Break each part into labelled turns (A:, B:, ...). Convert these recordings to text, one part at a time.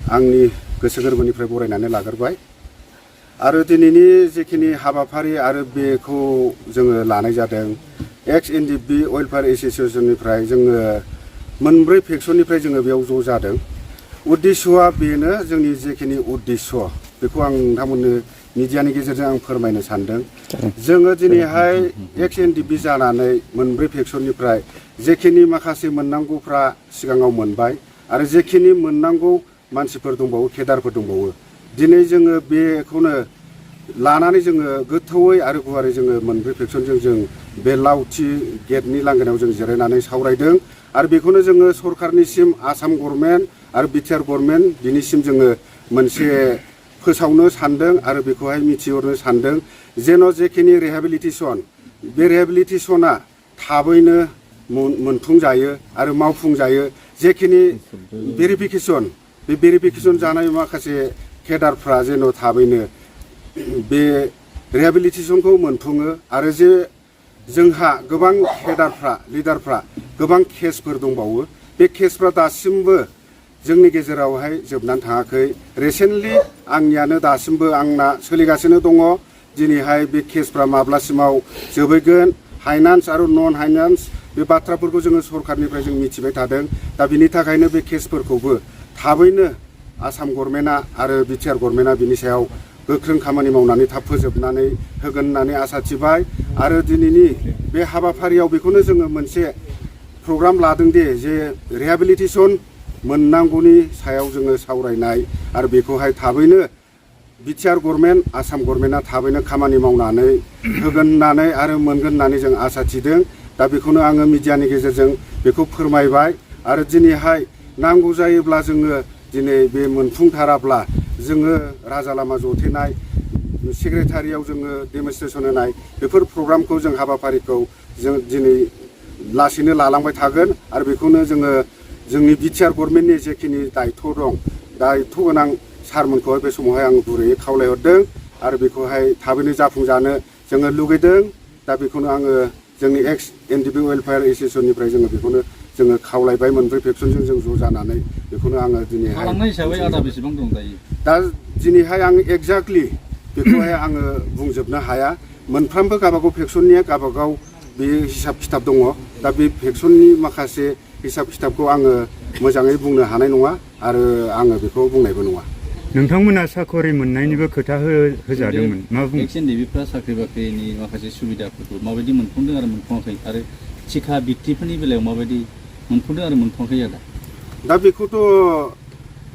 A: आंनि गोसो गोरबोनिफ्राय बरायनानै लाग्रोबाय आरो दिनैनि जिखिनि हाबाफारि आरो बेखौ जोङो लानाय जादों एक्स एनडिपि वेलफेयार एसोसिएशननिफ्राय जोङो मोनब्रै फेक्सननिफ्राय जोङो बेयाव ज' जादों। उद्देश्यआ बेनो जोंनि जिखिनि उद्देश्य बेखौ आं नोंथांमोननो मिडियानि गेजेरजों आं फोरमायनो सानदों। जोङो दिनैहाय एक्स एनडिपि जानानै मोनब्रै फेक्सननिफ्राय जेखिनि माखासे मोननांगौफ्रा सिगाङाव मोनबाय आरो जेखिनि मोननांगौ मानसिफोर दंबावो केडारफोर दंबावो दिनै जोङो बेखौनो लानानै जोङो गोथौयै आरो गुवारै जोङो मोनब्रै फेक्सनजों जों बे लावथि गेटनि लांगोनायाव जों जिरायनानै सावरायदों आरो बेखौनो जोङो सरकारनिसिम आसाम गभर्नमेन्ट आरो बिटिआर गभर्नमेन्ट बिनिसिम जोङो मोनसे फोसावनो सानदों आरो बेखौहाय मिथिहरनो सानदों जेन' जेखिनि रिहेबिलिटेसन बे रिहेबिलिटेसना थाबैनो मोनफुंजायो आरो मावफुंजायो। जेखिनि भेरिफिकेसन बे भेरिफिकेसन जानाय माखासे केडारफ्रा जेन' थाबैनो बे रिहेबिलिटेसनखौ मोनफुङो आरो जे जोंहा गोबां केडारफ्रा लिडारफ्रा गोबां केसफोर दंबावो बे केसफ्रा दासिमबो जोंनि गेजेरावहाय जोबनानै थाङाखै। रिसेन्टलि आंनियानो दासिमबो आंना सोलिगासिनो दङ। दिनैहाय बे केसफ्रा माब्लासिमाव जोबहैगोन फाइनान्स आरो नन फाइनान्स बे बाथ्राफोरखौ जोङो सरकारनिफ्राय जों मिथिबाय थादों। दा बिनि थाखायनो बे केसफोरखौबो थाबैनो आसाम गभर्नमेन्टआ आरो बिटिआर गभर्नमेन्टआ बिनि सायाव गोख्रों खामानि मावनानै थाब फोजोबनानै होगोन होननानै आसा थिबाय आरो दिनैनि बे हाबाफारियाव बेखौनो जोङो मोनसे प्रग्राम लादों दे जे रिहेबिलिटेसन मोननांगौनि सायाव जोङो सावरायनाय आरो बेखौहाय थाबैनो बिटिआर गभर्नमेन्ट आसाम गभर्नमेन्टआ थाबैनो खामानि मावनानै होगोन होननानै आरो मोनगोन होननानै जों आसा थिदों। दा बेखौनो आङो मिडियानि गेजेरजों बेखौ फोरमायबाय आरो दिनैहाय नांगौ जायोब्ला जोङो दिनै बे मोनफुंथाराब्ला जोङो राजा लामा जथेनाय सेक्रेटारियाव जोङो डेमनस्ट्रेसन होनाय बेफोर प्रग्रामखौ जों हाबाफारिखौ जों दिनै लासैनो लालांबाय थागोन आरो बेखौनो जोङो जोंनि बिटिआर गभर्नमेन्टनि जेखिनि दायथ' दं दायथ' गोनां सारमोनखौहाय बे समावहाय आं गुरैयै खावलायहरदों आरो बेखौहाय थाबैनो जाफुंजानो जोङो लुगैदों। दा बेखौनो आङो जोंनि एक्स एनडिपि वेलफेयार एसोसिएशननिफ्राय जोङो बेखौनो जोङो खावलायबाय मोनब्रै फेक्सनजों जों ज' जानानै बेखौनो आङो दिनैहाय
B: हिसाबै आदा बेसेबां दं दायो?
A: दा दिनैहाय आं एक्जाक्टलि बेखौहाय आङो बुंजोबनो हाया। मोनफ्रोमबो गावबागाव फेक्सननिया गावबागाव बे हिसाब खिथाब दङ। दा बे फेक्सननि माखासे हिसाब खिथाबखौ आङो मोजाङै बुंनो हानाय नङा आरो आङो बेखौ बुंनायबो नङा।
C: नोंथांमोना साखरि मोननायनिबो खोथा होजादोंमोन मा बुङो?
B: एक्स एनडिपिफ्रा साख्रि बाख्रिनि माखासे सुबिदाफोरखौ माबायदि मोनफुंदों आरो मोनफुङाखै आरो थिखा बिट्टिफोरनि बेलायाव माबायदि मोनफुंदों आरो मोनफुङाखै आदा?
A: दा बेखौथ'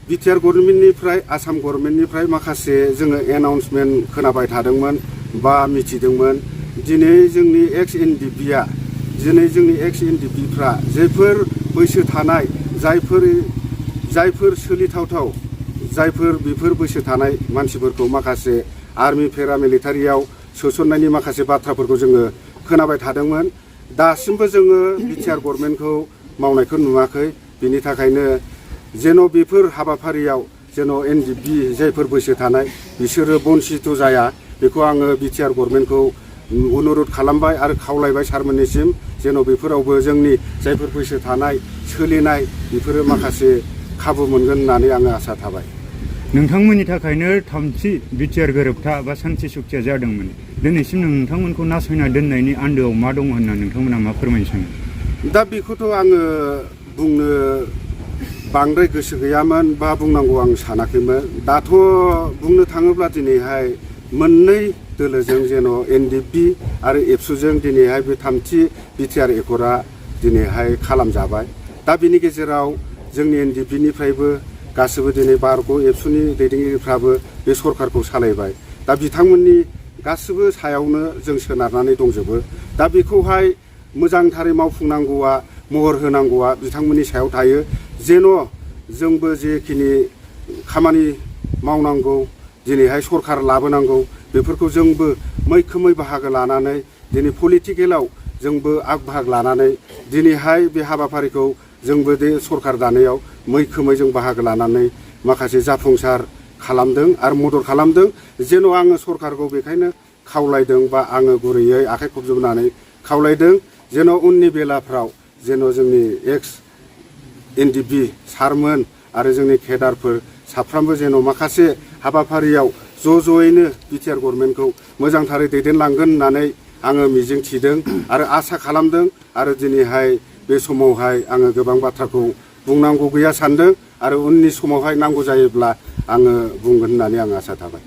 A: बिटिआर गभर्नमेन्टनिफ्राय आसाम गभर्नमेन्टनिफ्राय माखासे जोङो एनाउन्समेन्ट खोनाबाय थादोंमोन बा मिथिदोंमोन। दिनै जोंनि एक्स एनडिपिआ दिनै जोंनि एक्स एनडिपिफ्रा जायफोर बैसो थानाय जायफोर सोलिथावथाव जायफोर बेफोर बैसो थानाय मानसिफोरखौ माखासे आर्मि पेरामिलिटारियाव सोसननायनि माखासे बाथ्राफोरखौ जोङो खोनाबाय थादोंमोन। दासिमबो जोङो बिटिआर गभर्नमेन्टखौ मावनायखौ नुवाखै। बिनि थाखायनो जेन' बेफोर हाबाफारियाव जेन' एनडिपि जायफोर बैसो थानाय बिसोरो बन्सित जाया बेखौ आङो बिटिआर गभर्नमेन्टखौ अनुरद खालामबाय आरो खावलायबाय सारमोननिसिम जेन' बेफोरावबो जोंनि जायफोर बैसो थानाय सोलिनाय बेफोरो माखासे खाबु मोनगोन होननानै आङो आसा थाबाय।
C: नोंथांमोननि थाखायनो थामथि बिटिआर गोरोबथा बा सान्थि सुक्तिया जादोंमोन। दिनैसिम नोंथांमोनखौ नासयना दोननायनि आन्दोआव मा दङ होनना नोंथांमोना मा फोरमायनो सानो?
A: दा बेखौथ' आङो बुंनो बांद्राय गोसो गैयामोन बा बुंनांगौ आं सानाखैमोन। दाथ' बुंनो थाङोब्ला दिनैहाय मोननै दोलोजों जेन' एनडिपि आरो एबसुजों दिनैहाय बे थामथि बिटिआर एकर्डआ दिनैहाय खालामजाबाय। दा बिनि गेजेराव जोंनि एनडिपिनिफ्रायबो गासिबो दिनै बारग' एबसुनि दैदेनगिरिफ्राबो बे सरकारखौ सालायबाय। दा बिथांमोननि गासिबो सायावनो जों सोनारनानै दंजोबो। दा बेखौहाय मोजांथारै मावफुंनांगौआ महर होनांगौआ बिथांमोननि सायाव थायो। जेन' जोंबो जेखिनि खामानि मावनांगौ दिनैहाय सरकार लाबोनांगौ बेफोरखौ जोंबो मैखोमै बाहागो लानानै दिनै पलिटिकेलाव जोंबो आग बाहाग लानानै दिनैहाय बे हाबाफारिखौ जोंबो बे सरकार दानायाव मैखोमै जों बाहागो लानानै माखासे जाफुंसार खालामदों आरो मदद खालामदों। जेन' आङो सरकारखौ बेखायनो खावलायदों बा आङो गुरैयै आखाइ खबजबनानै खावलायदों जेन' उननि बेलाफ्राव जेन' जोंनि एक्स एनडिपि सारमोन आरो जोंनि केडारफोर साफ्रोमबो जेन' माखासे हाबाफारियाव ज'यैनो बिटिआर गभर्नमेन्टखौ मोजांथारै दैदेनलांगोन होननानै आङो मिजिं थिदों आरो आसा खालामदों आरो दिनैहाय बे समावहाय आङो गोबां बाथ्राखौ बुंनांगौ गैया सानदों आरो उननि समावहाय नांगौ जायोब्ला आङो बुंगोन होननानै आं आसा थाबाय।